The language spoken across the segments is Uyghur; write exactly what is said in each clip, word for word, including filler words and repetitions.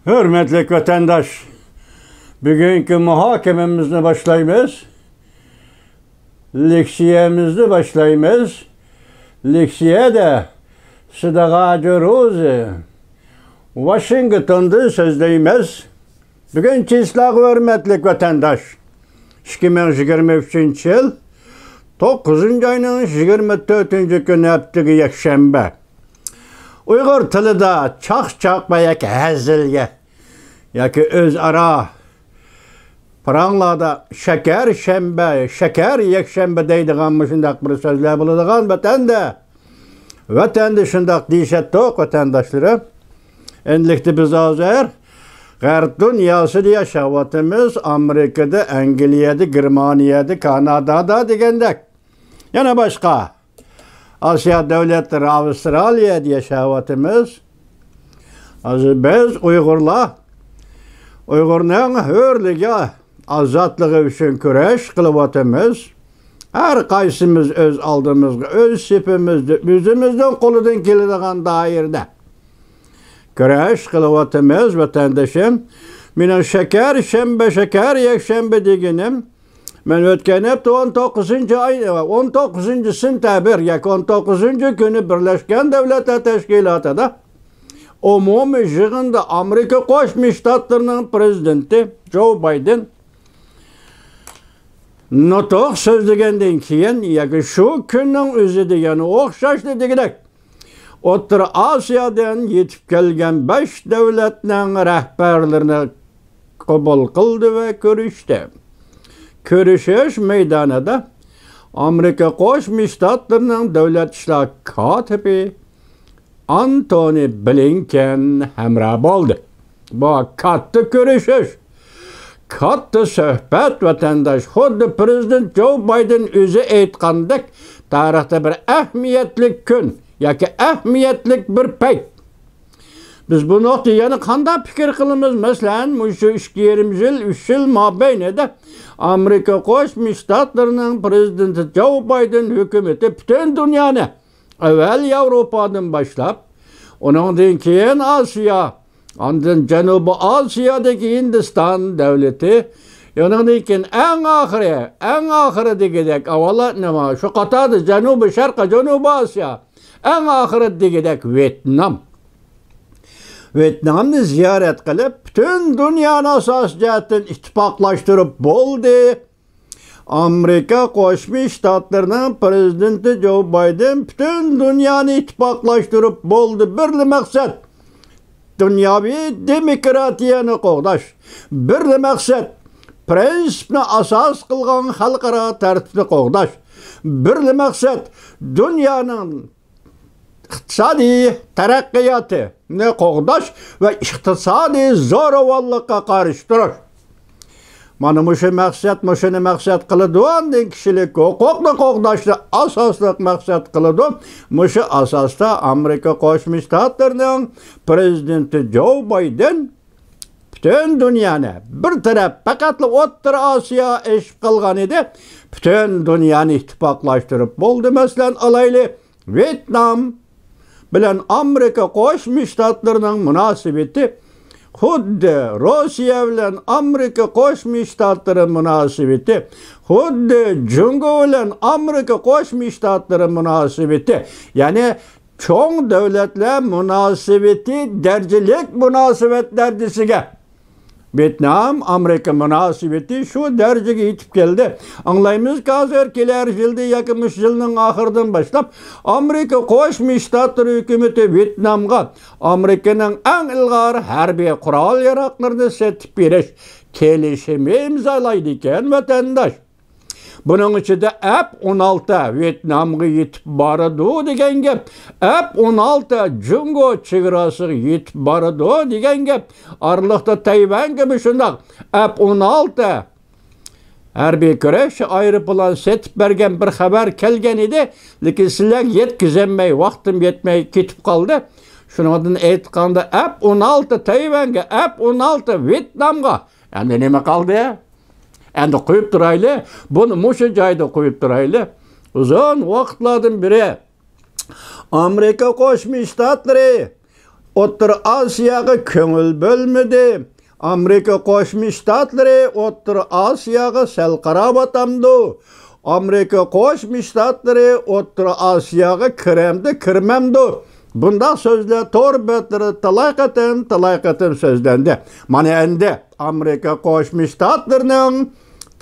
ھۆرمەتلىك ۋەتەنداش، بۈگۈنكى مۇھاكىمىمىزنى باشلايمىز. لېكسىيەمىزنى باشلايمىز. لېكسىيەدە سىدىغاجۇ روزى ۋاشىنگتوندىن سۆزلەيمىز. بۈگۈن چىسلاغ ھۆرمەتلىك ۋەتەنداش، ئىككى مىڭ يىگىرمە ئۈچىنچى يىل توققۇزىنچى ئاينىڭ يىگىرمە تۆتىنچى كۈنى، ھەپتىگە يەكشەنبە. ئۇيغۇر تىلىدا چاقچاق ۋە ياكى ھەزىلگە ياكى ئۆزئارا پاراڭلاردا شەكەر شەنبە، شەكەر يەكشەنبە دەيدىغان مۇشۇنداق بىر سۆزلەر بولىدىغان ۋەتەندە، ۋەتەندە شۇنداق دېيىشەتتۇق، ۋەتەنداشلىرىم. ئەمدىلىكتە بىز ھازىر غەرب دۇنياسىدا ياشاۋاتىمىز. ئامېرىكىدا، ئەنگلىيەدە، گېرمانىيەدە، كانادادا دېگەندەك. يەنە باشقا ئاسىيا دۆلەتلىرى، ئاۋسترالىيەدە ياشاۋاتىمىز. ھازىر بىز ئۇيغۇرلار ئۇيغۇرنىڭ ھۆرلۈكى، ئازادلىقى ئۈچۈن كۈرەش قىلىۋاتىمىز. ھەر قايسىمىز ئۆز ئالدىمىزغا، ئۆز سېپىمىزدە ئۆزىمىزنىڭ قولىدىن كېلىدىغان دائىرىدە كۈرەش قىلىۋاتىمىز، ۋەتەندىشىم. مېنىڭ شەكەر شەنبە، شەكەر يەكشەنبە دېگىنىم، مەن ئۆتكەن ھەپتە ئون توققۇزىنچى ئاي، ئون توققۇزىنچى سېنتەبىر ياكى ئون توققۇزىنچى كۈنى بىرلەشكەن دۆلەتلەر تەشكىلاتىدا ئومۇمىي يىغىندا ئامېرىكا قوشما شتاتلىرىنىڭ پرېزىدېنتى جو بايدېن نۇتۇق سۆزلىگەندىن كېيىن، ياكى شۇ كۈننىڭ ئۆزىدە يەنە ئوخشاشلا دېگۈدەك، ئوتتۇرا ئاسىيادىن يېتىپ كەلگەن بەش دۆلەتنىڭ رەھبەرلىرىنى قوبۇل قىلدى ۋە كۆرۈشتى. كۆرۈشۈش مەيدانىدا ئامېرىكا قوشما شتاتلىرىنىڭ دۆلەت ئىشلار كاتىپى ئانتونى بلىنكېن ھەمراھ بولدى. بۇ كاتتا كۆرۈشۈش، كاتتا سۆھبەت، ۋەتەنداش. خۇددى پرېزىدېنت جو بايدېن ئۆزى ئېيتقاندەك، تارىختا بىر ئەھمىيەتلىك كۈن ياكى ئەھمىيەتلىك بىر پەيت. بىز بۇ نۇقتىدا يەنە قانداق پىكىر قىلىمىز؟ مەسىلەن، مۇشۇ ئىككى يېرىم يىل، ئۈچ يىل مابەينىدە ئامېرىكا قوشما شتاتلىرىنىڭ پرېزىدېنتى جو بايدېن ھۆكۈمىتى پۈتۈن دۇنيانى، ئەۋۋەل ياۋروپادىن باشلاپ، ئۇنىڭدىن كېيىن ئاسىيا، ئاندىن جەنۇبىي ئاسىيادىكى ھىندىستان دۆلىتى، ئۇنىڭدىن كېيىن ئەڭ ئاخىرى، ئەڭ ئاخىرى دېگۈدەك، ئاۋۋال نېمە، شۇ قاتاردا جەنۇبىي شەرقىي جەنۇبىي ئاسىيا، ئەڭ ئاخىرى دېگۈدەك ۋيېتنام. ۋيېتنامنى زىيارەت قىلىپ، پۈتۈن دۇنيانى ئاساسىي جەھەتتىن ئىتتىپاقلاشتۇرۇپ بولدى. ئامېرىكا قوشما شتاتلىرىنىڭ پرېزىدېنتى جو بايدېن پۈتۈن دۇنيانى ئىتتىپاقلاشتۇرۇپ بولدى. بىرلا مەقسەت، دۇنياۋى دېموكراتىيەنى قوغداش. بىرلا مەقسەت، پرىنسىپنى ئاساس قىلغان خەلقئارا تەرتىپنى قوغداش. بىرلا مەقسەت، دۇنيانىڭ ئىقتىسادىي تەرەققىياتىنى قوغداش ۋە ئىقتىسادىي زوراۋانلىققا قارشى تۇرۇش. مانا مۇشۇ مەقسەت، مۇشۇنى مەقسەت قىلىدۇ، ئاندىن كىشىلىك ھوقۇقنى قوغداشنى ئاساسلىق مەقسەت قىلىدۇ. مۇشۇ ئاساستا ئامېرىكا قوشما شتاتلىرىنىڭ پرېزىدېنتى جو بايدېن پۈتۈن دۇنيانى، بىر تەرەپ پەقەتلا ئوتتۇرا ئاسىيا ئېشىپ قالغان ئىدى، پۈتۈن دۇنيانى ئىتتىپاقلاشتۇرۇپ بولدى. مەسىلەن، ئالايلى، ۋيېتنام بىلەن ئامېرىكا قوشما شتاتلىرىنىڭ مۇناسىۋىتى خۇددى روسىيە بىلەن ئامېرىكا قوشما شتاتلىرى مۇناسىۋىتى، خۇددى جۇڭگو بىلەن ئامېرىكا قوشما شتاتلىرى مۇناسىۋىتى، يەنى چوڭ دۆلەتلەر مۇناسىۋىتى دەرىجىلىك مۇناسىۋەت دەرىجىسىگە ۋيېتنام، ئامېرىكا مۇناسىۋىتى شۇ دەرىجىگە يېتىپ كەلدى. ئاڭلايمىزكى، ھازىر كېلەر يىلدا ياكى مۇشۇ يىلنىڭ ئاخىرىدىن باشلاپ، ئامېرىكا قوشما شتاتلىرى ھۆكۈمىتى ۋيېتنامغا ئامېرىكىنىڭ ئەڭ ئىلغار ھەربىي قورال-ياراغلىرىنى سېتىپ بېرىش كېلىشىمى ئىمزالايدىكەن، ۋەتەنداش. بۇنىڭ ئىچىدە ئەپ ئون ئالتە ۋيېتنامغا يېتىپ بارىدۇ دېگەن گەپ، ئەپ ئون ئالتە جۇڭگو چېگراسىغا يېتىپ بارىدۇ دېگەن گەپ، ئارىلىقتا تەيۋەنگىمۇ شۇنداق ئەپ ئون ئالتە ھەربىي كۈرەش ئايروپىلان سېتىپ بەرگەن بىر خەۋەر كەلگەن ئىدى، لېكىن سىلەرگە يەتكۈزەلمەي، ۋاقتىم يەتمەي كېتىپ قالدى. شۇنىڭدىن ئېيتقاندا، ئەپ ئون ئالتە تەيۋەنگە، ئەپ ئون ئالتە ۋيېتنامغا. ئەمدى نېمە قالدى؟ ئەمدى قويۇپ تۇرايلى. بۇنى مۇشۇ جايدا قويۇپ تۇرايلى. ئۇزۇن ۋاقىتلاردىن بېرى ئامېرىكا قوشما شتاتلىرى ئوتتۇرا ئاسىياغا كۆڭۈل بۆلمىدى. ئامېرىكا قوشما شتاتلىرى ئوتتۇرا ئاسىياغا سەل قاراۋاتامدۇ؟ ئامېرىكا قوشما شتاتلىرى ئوتتۇرا ئاسىياغا كىرەمدۇ، كىرمەمدۇ؟ بۇنداق سۆزلەر تور بەتلىرىدە تالاي قېتىم، تالاي قېتىم سۆزلەندى. مانا ئەمدى ئامېرىكا قوشما شتاتلىرىنىڭ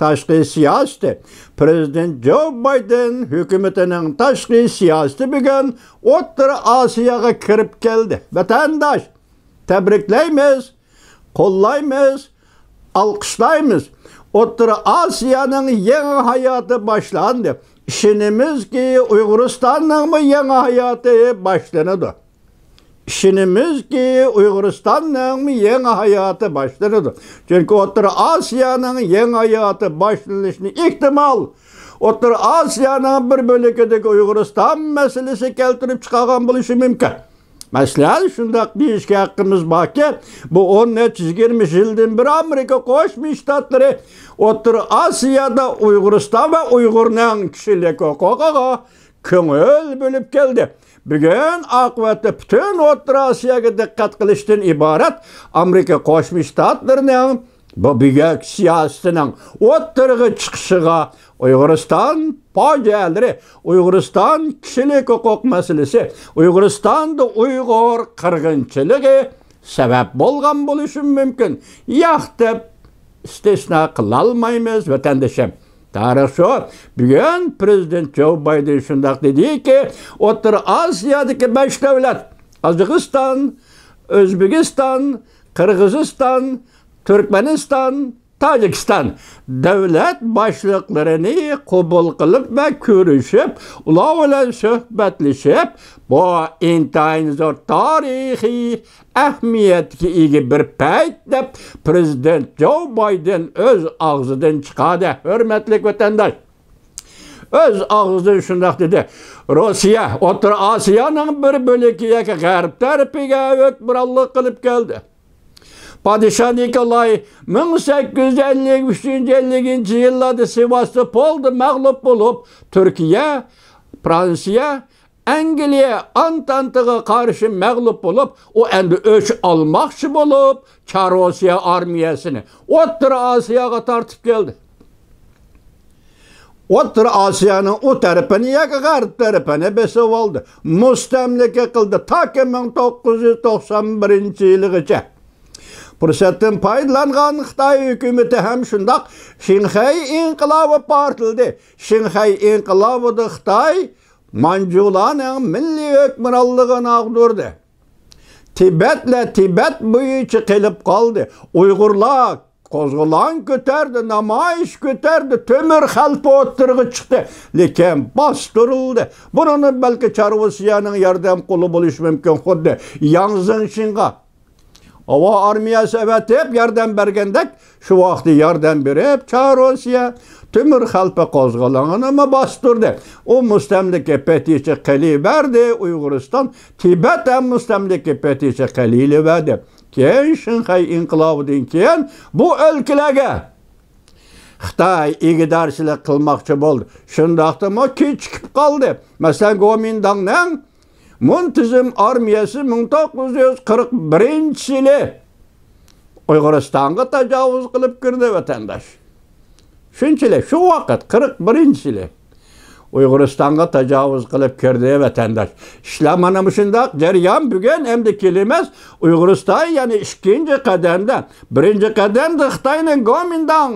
تاشقى سىياسىتى، پىرېزىدېنت جو بايدېن ھۆكۈمىتىنىڭ تاشقى سىياسىتى بۈگۈن ئوتتۇرا ئاسىياغا كىرىپ كەلدى. ۋەتەنداش، تەبرىكلەيمىز، قوللايمىز، ئالقىشلايمىز. ئوتتۇرا ئاسىيانىڭ يېڭى ھاياتى باشلاندى. ئىشىنىمىزكى، ئۇيغۇرىستاننىڭمۇ يېڭى ھاياتى باشلىنىدۇ. ئىشىنىمىزكى، ئۇيغۇرىستاننىڭمۇ يېڭى ھاياتى باشلىنىدۇ. چۈنكى ئوتتۇرا ئاسىيانىڭ يېڭى ھاياتى باشلىنىشىنى ئېھتىمال ئوتتۇرا ئاسىيانىڭ بىر بۆلىكىدىكى ئۇيغۇرىستان مەسىلىسى كەلتۈرۈپ چىقارغان بولۇشى مۇمكىن. مەسىلەن، شۇنداق دېيىشكە ھەققىمىز باركى، بۇ ئون نەچچە، يىگىرمە يىلدىن بېرى ئامېرىكا قوشما شتاتلىرى ئوتتۇرا ئاسىيادا ئۇيغۇرىستان ۋە ئۇيغۇرنىڭ كىشىلىك ھوقۇقىغا كۆڭۈل بۆلۈپ كەلدى. بۈگۈن ئاقىۋەتتە پۈتۈن ئوتتۇرا ئاسىياغا دىققەت قىلىشتىن ئىبارەت ئامېرىكا قوشما شتاتلىرىنىڭ بۇ بۈگۈنكى سىياسىتىنىڭ ئوتتۇرىغا چىقىشىغا ئۇيغۇرىستان پاجىئەلىرى، ئۇيغۇرىستان كىشىلىك ھوقۇق مەسىلىسى، ئۇيغۇرىستاندا ئۇيغۇر قىرغىنچىلىقى سەۋەب بولغان بولۇشى مۇمكىن. ياق دەپ ئىستىسنا قىلالمايمىز، ۋەتەندىشىم. تارىخ شۇ. بۈگۈن پىرېزىدېنت جو بايدېن شۇنداق دېدىكى، ئوتتۇرا ئاسىيادىكى بەش دۆلەت، قازاقىستان، ئۆزبېكىستان، قىرغىزىستان، تۈركمەنىستان، تاجىكىستان دۆلەت باشلىقلىرىنى قوبۇل قىلىپ ۋە كۆرۈشۈپ، ئۇلار بىلەن سۆھبەتلىشىپ، بۇ ئىنتايىن زور تارىخىي ئەھمىيەتكە ئىگە بىر پەيت، دەپ پىرېزىدېنت جو بايدېن ئۆز ئاغزىدىن چىقاردى. ھۆرمەتلىك ۋەتەنداش، ئۆز ئاغزىدىن شۇنداق دېدى، روسىيە ئوتتۇرا ئاسىيانىڭ بىر بۆلىكى ياكى غەرب تەرىپىگە ھۆكۈمرانلىق قىلىپ كەلدى. پادىشاھ نىكولاي مىڭ سەككىز يۈز ئەللىك ئۈچىنچى، ئەللىكىنچى يىللاردا سېۋاستوپولدا مەغلۇپ بولۇپ، تۈركىيە، فرانسىيە، ئەنگلىيە ئانتانتىغا قارشى مەغلۇپ بولۇپ، ئۇ ئەمدى ئۆچ ئالماقچى بولۇپ، چار روسىيە ئارمىيەسىنى ئوتتۇرا ئاسىياغا تارتىپ كەلدى. ئوتتۇرا ئاسىيانىڭ ئۇ تەرىپىنى ياكى غەرب تەرىپىنى بېسىۋالدى، مۇستەملىكە قىلدى، تاكى مىڭ توققۇز يۈز توقسان بىرىنچى يىلىغىچە. پۇرسەتتىن پايدىلانغان خىتاي ھۆكۈمىتى ھەم شۇنداق شىنخەي ئىنقىلابى پارتلىدى. شىنخەي ئىنقىلابىدا خىتاي مانجۇلارنىڭ مىللىي ھۆكۈمرانلىقىنى ئاغدۇردى. تىبەتلەر تىبەت بويىچە قېلىپ قالدى. ئۇيغۇرلار قوزغىلاڭ كۆتەردى، نامايىش كۆتەردى، تۆمۈر خەلپە ئوتتۇرىغا چىقتى، لېكىن باستۇرۇلدى. بۇنىڭدىن بەلكى چار روسىيەنىڭ ياردەم قولى بولۇشى مۇمكىن، خۇددى ياڭ زېڭشىنغا ھاۋا ئارمىيەسى ئەۋەتىپ ياردەم بەرگەندەك، شۇ ۋاقىتتا ياردەم بېرىپ، چار روسىيە تۆمۈر خەلپە قوزغىلىڭىنىمۇ باستۇردى. ئۇ مۇستەملىكە پېتىچە قېلىۋەردى، ئۇيغۇرىستان، تىبەت ھەم مۇستەملىكە پېتىچە قېلىۋەردى. كېيىن شىنخەي ئىنقىلابىدىن كېيىن بۇ ئۆلكىلەرگە خىتاي ئىگىدارچىلىق قىلماقچى بولدى. شۇنداقتىمۇ كېچىكىپ قالدى. مەسىلەن، گومىنداڭنىڭ مۇنتىزىم ئارمىيەسى مىڭ توققۇز يۈز قىرىق بىرىنچى يىلى ئۇيغۇرىستانغا تاجاۋۇز قىلىپ كىردى، ۋەتەنداش. شۇنچىلىك، شۇ ۋاقىت، قىرىق بىرىنچى يىلى ئۇيغۇرىستانغا تاجاۋۇز قىلىپ كىردى، ۋەتەنداش. ئىشلار مانا مۇشۇنداق جەريان. بۈگۈن ئەمدى كېلىمىز ئۇيغۇرىستان، يەنى ئىككىنچى قەدەمدە، بىرىنچى قەدەمدە خىتاينىڭ گومىنداڭ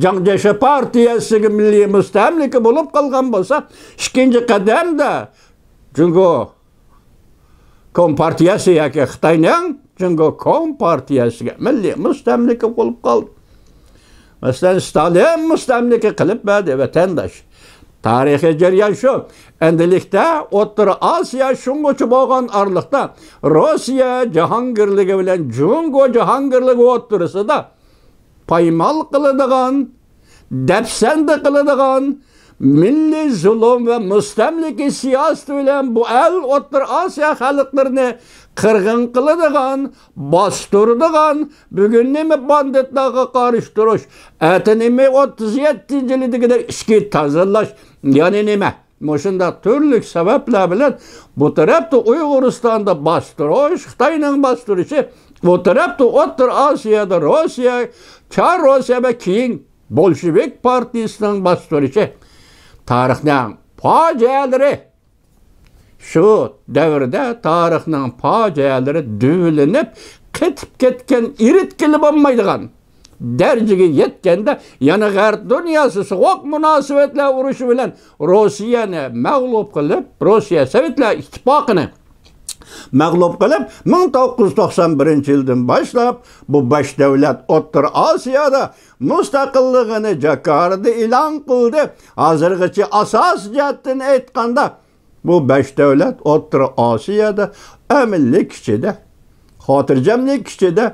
جاڭجيېشى پارتىيەسىگە مىللىي مۇستەملىكە بولۇپ قالغان بولسا، ئىككىنچى قەدەمدە جۇڭگو كومپارتىيەسى ياكى خىتاينىڭ جۇڭگو كومپارتىيەسىگە مىللىي مۇستەملىكە بولۇپ قالدى. مەسىلەن، ستالىن مۇستەملىكە قىلىپ بەردى، ۋەتەنداش. تارىخىي جەريان شۇ. ئەمدىلىكتە ئوتتۇرا ئاسىيا شۇڭغۇچە بولغان ئارىلىقتا روسىيە جاھانگىرلىكى بىلەن جۇڭگو جاھانگىرلىكى ئوتتۇرىسىدا پايمال قىلىدىغان، دەپسەندە قىلىدىغان، مىللىي زۇلۇم ۋە مۇستەملىكە سىياسىتى بىلەن بۇ ئەل ئوتتۇرا ئاسىيا خەلقلىرىنى قىرغىن قىلىدىغان، باستۇرىدىغان، بۈگۈن نېمە باندىتلارغا قارشى تۇرۇش، ئەتە نېمە ئوتتۇز يەتتىنچى يىلى دېگۈدەك ئىچكى تازىلاش، يەنى نېمە؟ مۇشۇنداق تۈرلۈك سەۋەبلەر بىلەن بۇ تەرەپتە ئۇيغۇرىستاندا باستۇرۇش، خىتاينىڭ باستۇرۇشى، بۇ تەرەپتە ئوتتۇرا ئاسىيادا روسىيە، چار روسىيە ۋە كېيىن بولشېۋىك پارتىيىسىنىڭ باستۇرۇشى. تارىخنىڭ پاجىئەلىرى، شۇ دەۋردە تارىخنىڭ پاجىئەلىرى دۈۋىلىنىپ، قېتىپ كەتكەن، ئېرىتكىلى بولمايدىغان دەرىجىگە يەتكەندە، يەنە غەرب دۇنياسى سوغۇق مۇناسىۋەتلەر ئۇرۇشى بىلەن روسىيەنى مەغلۇپ قىلىپ، روسىيە سوۋېتلار ئىتتىپاقىنى مەغلۇپ قىلىپ، مىڭ توققۇز يۈز توقسان بىرىنچى يىلدىن باشلاپ بۇ بەش دۆلەت ئوتتۇرا ئاسىيادا مۇستەقىللىقىنى جاكاردا ئېلان قىلدى. ھازىرغىچە ئاساسىي جەھەتتىن ئېيتقاندا، بۇ بەش دۆلەت ئوتتۇرا ئاسىيادا ئەمىنلىك ئىچىدە، خاتىرجەملىك ئىچىدە،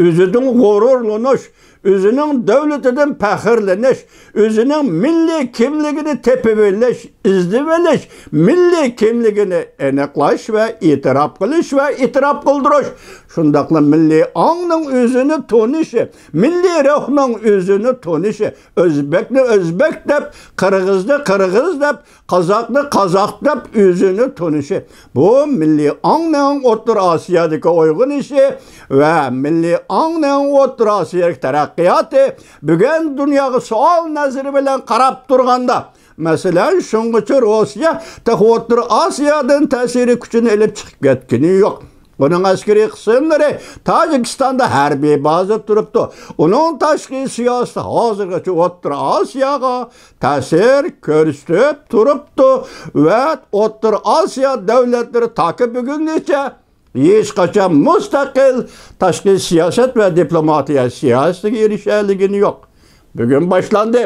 ئۆزىدىن غۇرۇرلىنىش، ئۆزىنىڭ دۆلىتىدىن پەخىرلىنىش، ئۆزىنىڭ مىللىي كىملىكىنى تېپىۋېلىش، ئىزدىۋېلىش، مىللىي كىملىكىنى ئېنىقلاش ۋە ئېتىراپ قىلىش ۋە ئېتىراپ قىلدۇرۇش، شۇنداقلا مىللىي ئاڭنىڭ ئۆزىنى تونۇشى، مىللىي روھنىڭ ئۆزىنى تونۇشى، ئۆزبەكنى ئۆزبەك دەپ، قىرغىزنى قىرغىز دەپ، قازاقنى قازاق دەپ ئۆزىنى تونۇشى، بۇ مىللىي ئاڭنىڭ ئوتتۇرا ئاسىيادىكى ئويغىنىشى ۋە مىللىي ئاڭنىڭ ئوتتۇرا ئاسىيادىكى تەرەققىياتى بۈگۈن دۇنياغا سوئال نەزىرى بىلەن قاراپ تۇرغاندا، مەسىلەن، شۇڭغىچە روسىيە تېخى ئوتتۇرا ئاسىيادىن تەسىرى كۈچىنى ئېلىپ چىقىپ كەتكىنى يوق. ئۇنىڭ ئەسكىرىي قىسىملىرى تاجىكىستاندا ھەربىي بازا تۇرۇپتۇ. ئۇنىڭ تاشقى سىياسىتى ھازىرغىچە ئوتتۇرا ئاسىياغا تەسىر كۆرسىتىپ تۇرۇپتۇ ۋە ئوتتۇرا ئاسىيا دۆلەتلىرى تاكى بۈگۈنگىچە ھېچقاچان مۇستەقىل تاشقى سىياسەت ۋە دىپلوماتىيە سىياسىتىگە ئېرىشەلىگىنى يوق. بۈگۈن باشلاندى.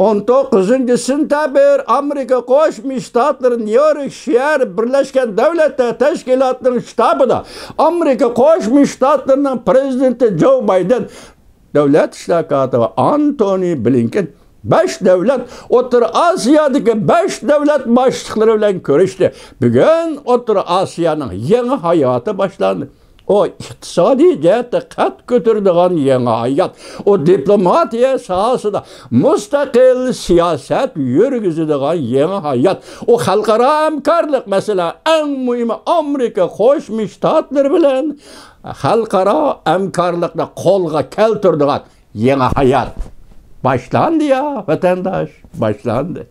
ئون توققۇزىنچى سېنتەبىر، ئامېرىكا قوشما شتاتلىرى نيۇ يورك شەھەر بىرلەشكەن دۆلەتلەر تەشكىلاتىنىڭ شتابىدا ئامېرىكا قوشما شتاتلىرىنىڭ پرېزىدېنتى جو بايدېن، دۆلەت ئىشلار كاتىپى ئانتونى بلىنكېن، بەش دۆلەت، ئوتتۇرا ئاسىيادىكى بەش دۆلەت باشلىقلىرى بىلەن كۆرۈشتى. بۈگۈن ئوتتۇرا ئاسىيانىڭ يېڭى ھاياتى باشلاندى. ئۇ ئىقتىسادىي جەھەتتە قەد كۆتۈرىدىغان يېڭى ھايات، ئۇ دىپلوماتىيە ساھەسىدە مۇستەقىل سىياسەت يۈرگۈزىدىغان يېڭى ھايات، ئۇ خەلقئارا ھەمكارلىق، مەسىلەن، ئەڭ مۇھىمى ئامېرىكا قوشما شتاتلىرى بىلەن خەلقئارا ھەمكارلىقنى قولغا كەلتۈرىدىغان يېڭى ھايات باشلاندى يا، ۋەتەنداش، باشلاندى.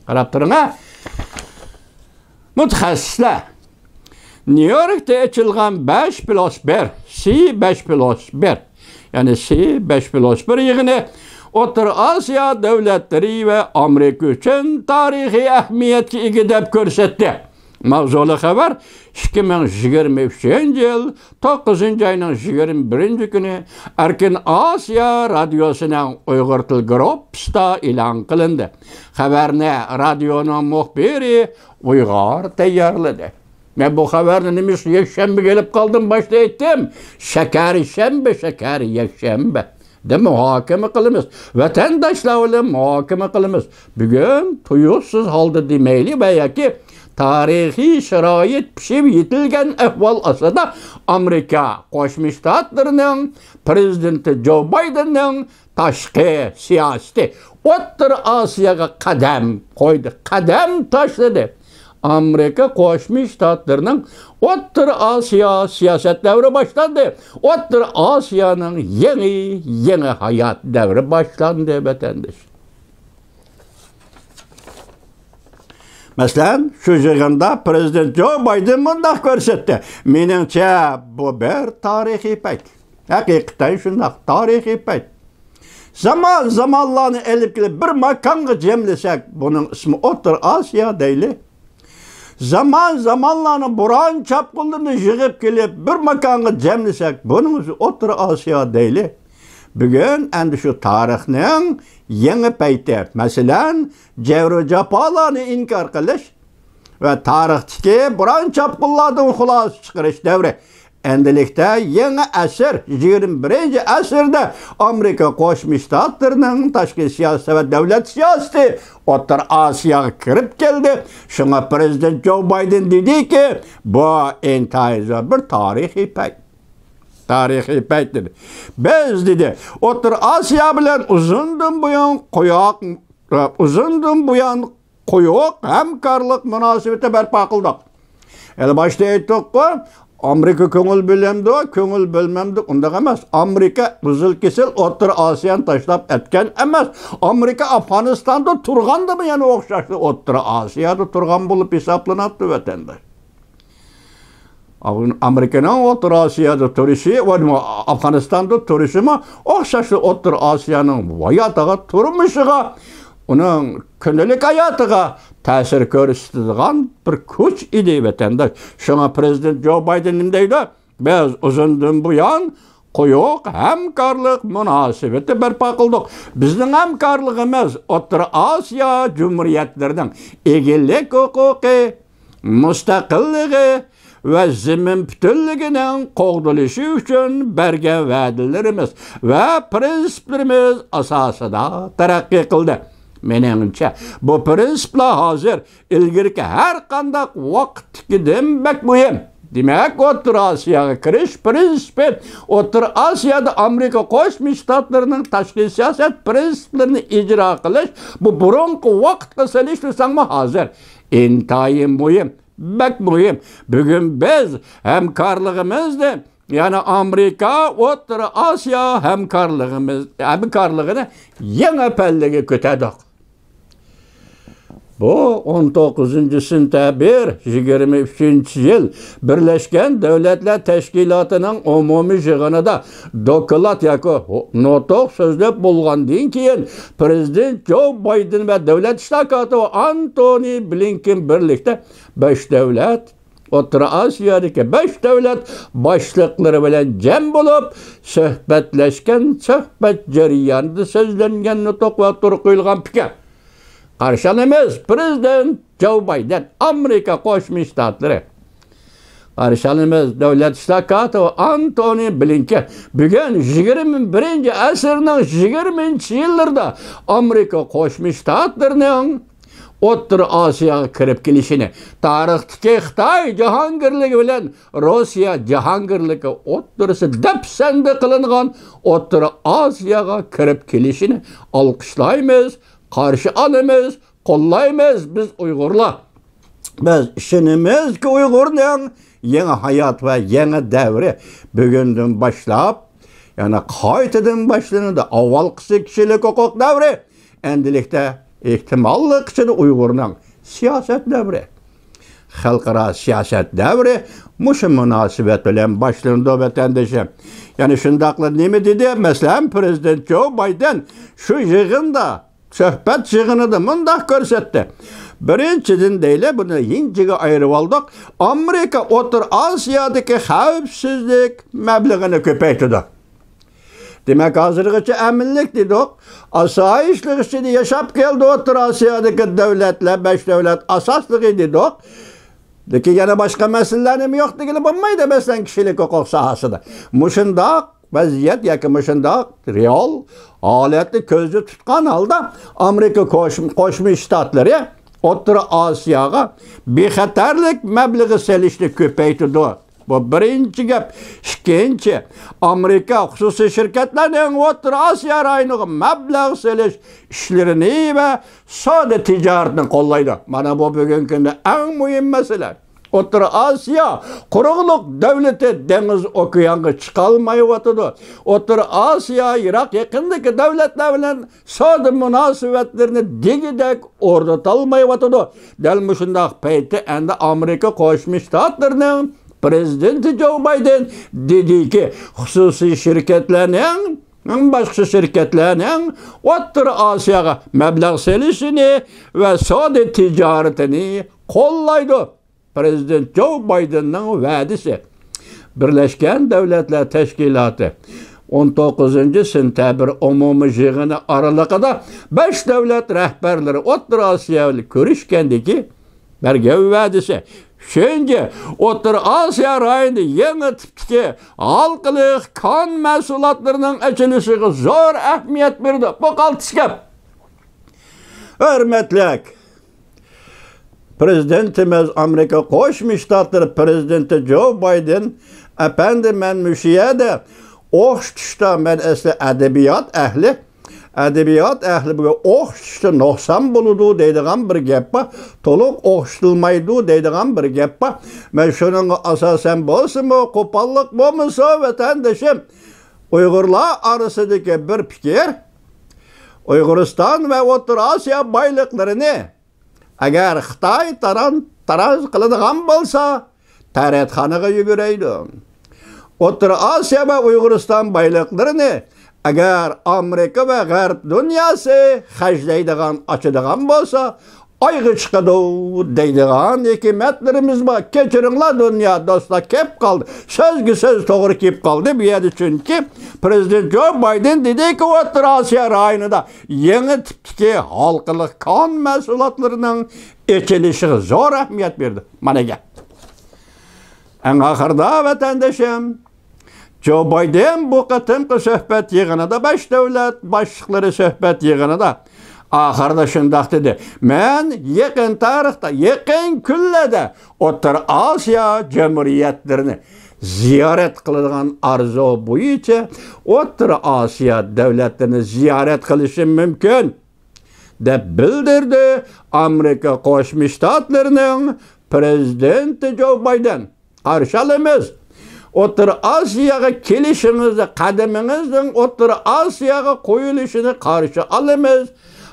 قاراپ تۇرۇڭ ھە. مۇتەخەسسىسلەر نيۇ يوركتا ئېچىلغان بەش پلۇس بىر، سى بەش پلۇس بىر، يەنى سى بەش پلۇس بىر يىغىنى ئوتتۇرا ئاسىيا دۆلەتلىرى ۋە ئامېرىكا ئۈچۈن تارىخىي ئەھمىيەتكە ئىگە دەپ كۆرسەتتى. ماۋزۇلۇق خەۋەر ئىككى مىڭ يىگىرمە ئۈچىنچى يىل توققۇزىنچى ئاينىڭ يىگىرمە بىرىنچى كۈنى ئەركىن ئاسىيا رادىيوسىنىڭ ئۇيغۇر تىل گۇرۇپپىسىدا ئېلان قىلىندى. خەۋەرنى رادىيونىڭ مۇخبىرى ئۇيغار تەييارلىدى. مەن بۇ خەۋەرنى نېمە ئۈچۈن يەكشەنبىگە ئېلىپ قالدىم، باشتا ئېيتتىم. شەكەر شەنبە، شەكەر يەكشەنبە دە مۇھاكىمە قىلىمىز. ۋەتەنداشلار بىلەن مۇھاكىمە قىلىمىز. بۈگۈن تۇيۇقسىز ھالدا دېمەيلى ۋە ياكى تارىخىي شارائىت پىشىپ يېتىلگەن ئەھۋال ئاستىدا ئامېرىكا قوشما شتاتلىرىنىڭ پرېزىدېنتى جو بايدېننىڭ تاشقى سىياسىتى ئوتتۇرا ئاسىياغا قەدەم قويدى، قەدەم تاشلىدى. ئامېرىكا قوشما شتاتلىرىنىڭ ئوتتۇرا ئاسىيا سىياسەت دەۋرى باشلاندى. ئوتتۇرا ئاسىيانىڭ يېڭى، يېڭى ھايات دەۋرى باشلاندى، ۋەتەنداش. مەسىلەن، شۇ يىغىندا پرېزىدېنت جو بايدېن مۇنداق كۆرسەتتى. مېنىڭچە، بۇ بىر تارىخىي پەيت. ھەقىقەتەن شۇنداق، تارىخىي پەيت. زامان-زامانلارنى ئېلىپ كېلىپ بىر ماكانغا جەملىسەك، بۇنىڭ ئىسمى ئوتتۇرا ئاسىيا دەيلى. زامان-زامانلارنىڭ بوران چاپقۇنلىرىنى يىغىپ كېلىپ بىر ماكانغا جەملىسەك، بۇنىڭ ئۆزى ئوتتۇرا ئاسىيا دەيلى. بۈگۈن ئەمدى شۇ تارىخنىڭ يېڭى پەيتى، مەسىلەن، جەبرۇ-جاپالارنى ئىنكار قىلىش ۋە تارىختىكى بوران-چاپقۇنلاردىن خۇلاسە چىقىرىش دەۋرى. ئەمدىلىكتە يېڭى ئەسىر، يىگىرمە بىرىنچى ئەسىردە ئامېرىكا قوشما شتاتلىرىنىڭ تاشقى سىياسىتى ۋە دۆلەت سىياسىتى ئوتتۇرا ئاسىياغا كىرىپ كەلدى. شۇڭا پرېزىدېنت جو بايدېن دېدىكى، بۇ ئىنتايىن زور بىر تارىخىي پەيت. تارىخىي پەيت دېدى. بىز، دېدى، ئوتتۇرا ئاسىيا بىلەن ئۇزۇندىن بۇيان قوياق، ئۇزۇندىن بۇيان قويۇق ھەمكارلىق مۇناسىۋىتى بەرپا قىلدۇق. ھېلى باشتا ئېيتتۇققۇ، ئامېرىكا كۆڭۈل بۆلەمدۇ، كۆڭۈل بۆلمەمدۇ، ئۇنداق ئەمەس. ئامېرىكا ئۈزۈل كېسىل ئوتتۇرا ئاسىيانى تاشلاپ ئەتكەن ئەمەس. ئامېرىكا ئافغانىستاندا تۇرغاندىمۇ يەنە ئوخشاشلا ئوتتۇرا ئاسىيادا تۇرغان بولۇپ ھېسابلىناتتى، ۋەتەنداش. ئامېرىكىنىڭ ئوتتۇرا ئاسىيادا تۇرۇشى ۋە ئافغانىستاندا تۇرۇشىمۇ ئوخشاشلا ئوتتۇرا ئاسىيانىڭ ھاياتىغا، تۇرمۇشىغا، ئۇنىڭ كۈندىلىك ھاياتىغا تەسىر كۆرسىتىدىغان بىر كۈچ ئىدى، ۋەتەنداش. شۇڭا پىرېزىدېنت جو بايدېن نېمە دەيدۇ؟ بىز ئۇزۇندىن بۇيان قويۇق ھەمكارلىق مۇناسىۋىتى بەرپا قىلدۇق. بىزنىڭ ھەمكارلىقىمىز ئوتتۇرا ئاسىيا جۇمھۇرىيەتلىرىنىڭ ئىگىلىك ھوقۇقى، مۇستەقىللىقى ۋە زېمىن پۈتۈنلۈكىنىڭ قوغدىلىشى ئۈچۈن بەرگەن ۋەدىلىرىمىز ۋە پىرىنسىپلىرىمىز ئاساسىدا تەرەققىي قىلدى. مېنىڭچە، بۇ پىرىنسىپلار ھازىر ئىلگىرىكى ھەر قانداق ۋاقىتتىكىدىن بەك مۇھىم. دېمەك، ئوتتۇرا ئاسىياغا كىرىش پىرىنسىپى، ئوتتۇرا ئاسىيادا ئامېرىكا قوشما شتاتلىرىنىڭ تاشقى سىياسەت پىرىنسىپلىرىنى ئىجرا قىلىش، بۇ بۇرۇنقى ۋاقىتقا سېلىشتۇرساڭمۇ ھازىر ئىنتايىن مۇھىم، بەك مۇھىم. بۈگۈن بىز ھەمكارلىقىمىزنى، يەنى ئامېرىكا ئوتتۇرا ئاسىيا ھەمكارلىقىمىز، ھەمكارلىقىنى يېڭى پەللىگە كۆتەردۇق. بۇ ئون توققۇزىنچى سېنتەبىر يىگىرمە ئۈچىنچى يىل بىرلەشكەن دۆلەتلەر تەشكىلاتىنىڭ ئومۇمىي يىغىنىدا دوكلات ياكى نۇتۇق سۆزلەپ بولغاندىن كېيىن، پىرېزىدېنت جو بايدېن ۋە دۆلەت ئىشلار كاتىپى ئانتونى بلىنكېن بىرلىكتە بەش دۆلەت، ئوتتۇرا ئاسىيادىكى بەش دۆلەت باشلىقلىرى بىلەن جەم بولۇپ سۆھبەتلەشكەن. سۆھبەت جەريانىدا سۆزلەنگەن نۇتۇق ۋە ئوتتۇرىغا قويۇلغان پىكىر. قارشى ئالىمىز پىرېزىدېنت جو بايدېن، ئامېرىكا قوشما شتاتلىرى. قارشى ئالىمىز دۆلەت ئىشلار كاتىپى ئانتونى بلىنكېن. بۈگۈن يىگىرمە بىرىنچى ئەسىرنىڭ يىگىرمىنچى يىللىرىدا ئامېرىكا قوشما شتاتلىرىنىڭ ئوتتۇرا ئاسىياغا كىرىپ كېلىشىنى، تارىختىكى خىتاي جاھانگىرلىكى بىلەن روسىيە جاھانگىرلىكى ئوتتۇرىسى دەپسەندە قىلىنغان ئوتتۇرا ئاسىياغا كىرىپ كېلىشىنى ئالقىشلايمىز، قارشى ئالىمىز، قوللايمىز بىز ئۇيغۇرلار. بىز ئىشىنىمىزكى، ئۇيغۇرنىڭ يېڭى ھايات ۋە يېڭى دەۋرى بۈگۈندىن باشلاپ، يەنى قايتىدىن باشلىنىدۇ. ئاۋۋالقىسى كىشىلىك ھوقۇق دەۋرى، ئەمدىلىكتە ئېھتىماللىق ئىچىدە ئۇيغۇرنىڭ سىياسەت دەۋرى، خەلقئارا سىياسەت دەۋرى مۇشۇ مۇناسىۋەت بىلەن باشلىنىدۇ، ۋەتەندىشىم. يەنە شۇنداقلا نېمە دېدى؟ مەسىلەن، پىرېزىدېنت جو بايدېن شۇ يىغىندا، سۆھبەت يىغىنىدا مۇنداق كۆرسەتتى. بىرىنچىدىن دەيلى، بۇنى يىنچىگە ئايرىۋالدۇق. ئامېرىكا ئوتتۇرا ئاسىيادىكى خەۋپسىزلىك مەبلىغىنى كۆپەيتىدۇ. دېمەك، ھازىرغىچە ئەمىنلىك دېدۇق، ئاسايىشلىق ئىچىدە ياشاپ كەلدى ئوتتۇرا ئاسىيادىكى دۆلەتلەر، بەش دۆلەت ئاساسلىقى دېدۇق. لېكىن يەنە باشقا مەسىلىلەرنىمۇ يوق دېگىلى بولمايدۇ، مەسىلەن، كىشىلىك ھوقۇق ساھەسىدە. مۇشۇنداق ۋەزىيەت ياكى مۇشۇنداق رېئال ھالەتنى كۆزدە تۇتقان ھالدا، ئامېرىكا قوش-، قوشما شتاتلىرى ئوتتۇرا ئاسىياغا بىخەتەرلىك مەبلىغى سېلىشنى كۆپەيتىدۇ. بۇ بىرىنچى گەپ. ئىككىنچى، ئامېرىكا خۇسۇسىي شىركەتلەرنىڭ ئوتتۇرا ئاسىيا رايونىغا مەبلەغ سېلىش ئىشلىرىنى ۋە سودا تىجارىتىنى قوللايدۇ. مانا بۇ بۈگۈنكى كۈندە ئەڭ مۇھىم مەسىلە. ئوتتۇرا ئاسىيا قۇرۇقلۇق دۆلىتى، دېڭىز ئوكيانغا چىقالمايۋاتىدۇ. ئوتتۇرا ئاسىيا يىراق يېقىندىكى دۆلەتلەر بىلەن سودا مۇناسىۋەتلىرىنى دېگۈدەك ئورنىتالمايۋاتىدۇ. دەل مۇشۇنداق پەيتتە ئەمدى ئامېرىكا قوشما شتاتلىرىنىڭ پىرېزىدېنتى جو بايدېن دېدىكى، خۇسۇسىي شىركەتلەرنىڭ، باشقا شىركەتلەرنىڭ ئوتتۇرا ئاسىياغا مەبلەغ سېلىشىنى ۋە سودا تىجارىتىنى قوللايدۇ. پىرېزىدېنت جو بايدېننىڭ ۋەدىسى. بىرلەشكەن دۆلەتلەر تەشكىلاتى ئون توققۇزىنچى سېنتەبىر ئومۇمىي يىغىنى ئارىلىقىدا بەش دۆلەت رەھبەرلىرى ئوتتۇرا ئاسىيا بىلەن كۆرۈشكەندىكى بەرگەن ۋەدىسى. ئۈچىنچى، ئوتتۇرا ئاسىيا رايونىدا يېڭى تىپتىكى ھالقىلىق كان مەھسۇلاتلىرىنىڭ ئېچىلىشىغا زور ئەھمىيەت بېرىدۇ. بۇ قالتىس گەپ. ھۆرمەتلىك پىرېزىدېنتىمىز، ئامېرىكا قوشما شتاتلىرى پىرېزىدېنتى جو بايدېن ئەپەندى، مەن مۇشۇ يەردە ئوخشىتىشتا، مەن ئەسلى ئەدەبىيات ئەھلى، ئەدەبىيات ئەھلى بۇ ئوخشىتىشتا نۇقسان بولىدۇ دەيدىغان بىر گەپ بار، تولۇق ئوخشىتىلمايدۇ دەيدىغان بىر گەپ بار. مەن شۇنىڭغا ئاساسەن بولسىمۇ، قوپاللىق بولمىسۇن، ۋەتەندىشىم. ئۇيغۇرلار ئارىسىدىكى بىر پىكىر، ئۇيغۇرىستان ۋە ئوتتۇرا ئاسىيا بايلىقلىرىنى ئەگەر خىتاي تاران-تاراج قىلىدىغان بولسا، تەرەتخانىغا يۈگۈرەيدۇ. ئوتتۇرا ئاسىيا ۋە ئۇيغۇرىستان بايلىقلىرىنى ئەگەر ئامېرىكا ۋە غەرب دۇنياسى خەجلەيدىغان، ئاچىدىغان بولسا، ئايغا چىقىدۇ دەيدىغان ھېكمەتلىرىمىز بار. كەچۈرۈڭلار، دۇنيا دوستلار، كەپ قالدى. سۆزگە سۆز توغرا كېلىپ قالدى بۇ يەردە، چۈنكى پرېزىدېنت جو بايدېن دېدىكى، ئوتتۇرا ئاسىيا رايونىدا يېڭى تىپتىكى ھالقىلىق كان مەھسۇلاتلىرىنىڭ ئېچىلىشىغا زور ئەھمىيەت بېرىدۇ. مانا گەپ. ئەڭ ئاخىرىدا، ۋەتەندىشىم، جو بايدېن بۇ قېتىمقى سۆھبەت يىغىنىدا، بەش دۆلەت باشلىقلىرى سۆھبەت يىغىنىدا ئاخىرىدا شۇنداق دېدى: مەن يېقىن تارىختا، يېقىن كۈنلەردە ئوتتۇرا ئاسىيا جۇمھۇرىيەتلىرىنى زىيارەت قىلىدىغان ئارزۇ بويىچە ئوتتۇرا ئاسىيا دۆلەتلىرىنى زىيارەت قىلىشىم مۇمكىن، دەپ بىلدۈردى ئامېرىكا قوشما شتاتلىرىنىڭ پرېزىدېنتى جو بايدېن. قارشى ئالىمىز. ئوتتۇرا ئاسىياغا كېلىشىڭىزنى، قەدىمىڭىزنىڭ ئوتتۇرا ئاسىياغا قويۇلۇشىنى قارشى ئالىمىز.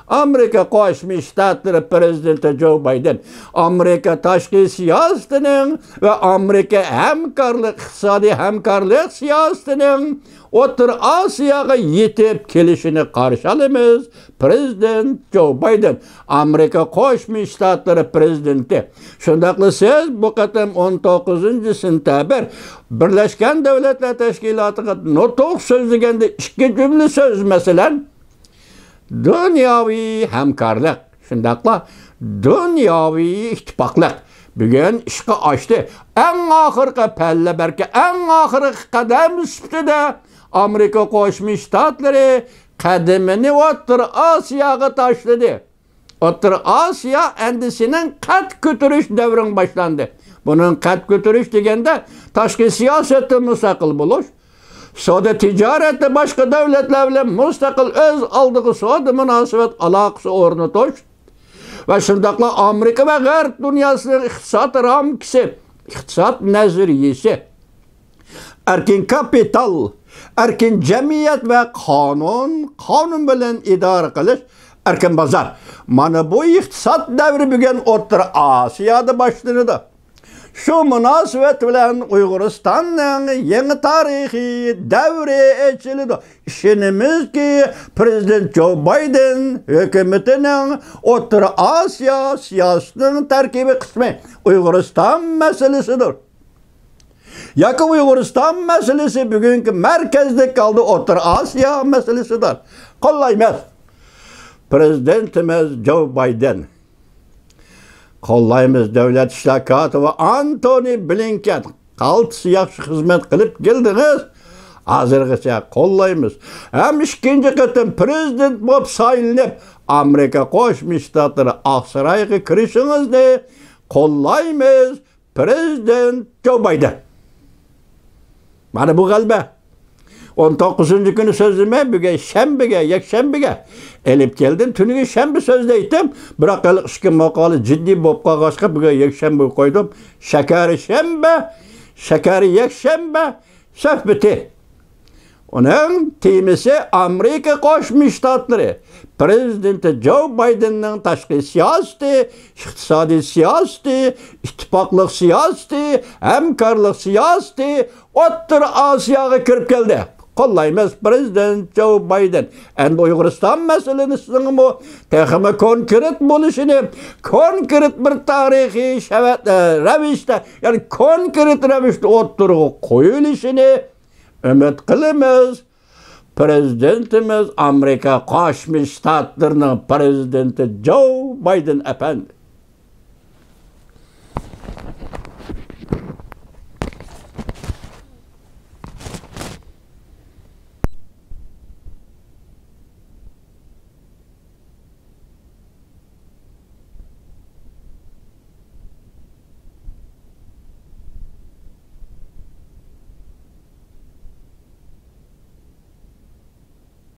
ئامېرىكا قوشما شتاتلىرى پرېزىدېنتى جو بايدېن ئامېرىكا تاشقى سىياسىتىنىڭ ۋە ئامېرىكا ھەمكارلىق، ئىقتىسادىي ھەمكارلىق سىياسىتىنىڭ ئوتتۇرا ئاسىياغا يېتىپ كېلىشىنى قارشى ئالىمىز. پرېزىدېنت جو بايدېن، ئامېرىكا قوشما شتاتلىرى پرېزىدېنتى. شۇنداقلا سىز بۇ قېتىم ئون توققۇزىنچى سېنتەبىر بىرلەشكەن دۆلەتلەر تەشكىلاتىغا نۇتۇق سۆزلىگەندە ئىككى جۈملە سۆز، مەسىلەن، دۇنياۋى ھەمكارلىق، شۇنداقلا دۇنياۋى ئىتتىپاقلىق بۈگۈن ئىشقا ئاشتى. ئەڭ ئاخىرقى پەللە، بەلكى ئەڭ ئاخىرقى قەدەم سۈپىتىدە ئامېرىكا قوشما شتاتلىرى قەدىمىنى ئوتتۇرا ئاسىياغا تاشلىدى. ئوتتۇرا ئاسىيا ئەندىسىنىڭ قەد كۆتۈرۈش دەۋرىڭ باشلاندى. بۇنىڭ قەد كۆتۈرۈش دېگەندە، تاشقى سىياسەتتە مۇستەقىل بولۇش، سودا تىجارەتتە باشقا دۆلەتلەر بىلەن مۇستەقىل ئۆز ئالدىغا سودا مۇناسىۋەت ئالاقىسى ئورنىتىش ۋە شۇنداقلا ئامېرىكا ۋە غەرب دۇنياسىنىڭ ئىقتىساد رامكىسى، ئىقتىساد نەزەرىيىسى، ئەركىن كاپىتال، ئەركىن جەمئىيەت ۋە قانۇن، قانۇن بىلەن ئىدارە قىلىش، ئەركىن بازار. مانا بۇ ئىقتىساد دەۋرى بۈگۈن ئوتتۇرا ئاسىيادا باشلىنىدۇ. شۇ مۇناسىۋەت بىلەن ئۇيغۇرىستاننىڭ يېڭى تارىخىي دەۋرى ئېچىلىدۇ. ئىشىنىمىزكى، پرېزىدېنت جو بايدېن ھۆكۈمىتىنىڭ ئوتتۇرا ئاسىيا سىياسىتىنىڭ تەركىبىي قىسمى ئۇيغۇرىستان مەسىلىسىدۇر. ياكى ئۇيغۇرىستان مەسىلىسى بۈگۈنكى مەركەزلىك ھالدا ئوتتۇرا ئاسىيا مەسىلىسىدۇر. قوللايمىز. پرېزىدېنتىمىز جو بايدېن. قوللايمىز دۆلەت ئىشلار كاتىپى ئانتونى بلىنكېن. قالتىس ياخشى خىزمەت قىلىپ كەلدىڭىز. ھازىرغىچە قوللايمىز. ھەم ئىككىنچى قېتىم پرېزىدېنت بولۇپ سايلىنىپ، ئامېرىكا قوشما شتاتلىرى ئاقسارايغا كىرىشىڭىزنى قوللايمىز. پرېزىدېنت جو بايدېن. مانا بۇ غەلىبە. ئون توققۇزىنچى كۈنى سۆزلىمەي، بۈگۈن شەنبىگە، يەكشەنبىگە ئېلىپ كەلدىم. تۈنۈگۈن شەنبە سۆزلەيتتىم. بىراق، ھېلىقى ئىككى ماقالە جىددىي بولۇپ قالغاچقا، بۈگۈن يەكشەنبىگە قويدۇم. شەكەر شەنبە، شەكەر يەكشەنبە سۆھبىتى. ئۇنىڭ تېمىسى ئامېرىكا قوشما شتاتلىرى پرېزىدېنتى جو بايدېننىڭ تاشقى سىياسىتى، ئىقتىسادىي سىياسىتى، ئىتتىپاقلىق سىياسىتى، ھەمكارلىق سىياسىتى، ئوتتۇرا ئاسىياغا كىرىپ كەلدى. قوللايمىز پرېزىدېنت جو بايدېن. ئەمدى ئۇيغۇرىستان مەسىلىسىنىڭمۇ تېخىمۇ كونكرېت بولۇشىنى، كونكرېت بىر تارىخىي شەۋەت-، ئە، رەۋىشتە، يەنى كونكرېت رەۋىشتە ئوتتۇرىغا قويۇلۇشىنى ئۈمىد قىلىمىز. پرېزىدېنتىمىز ئامېرىكا قوشما شتاتلىرىنىڭ پرېزىدېنتى جو بايدېن ئەپەندى.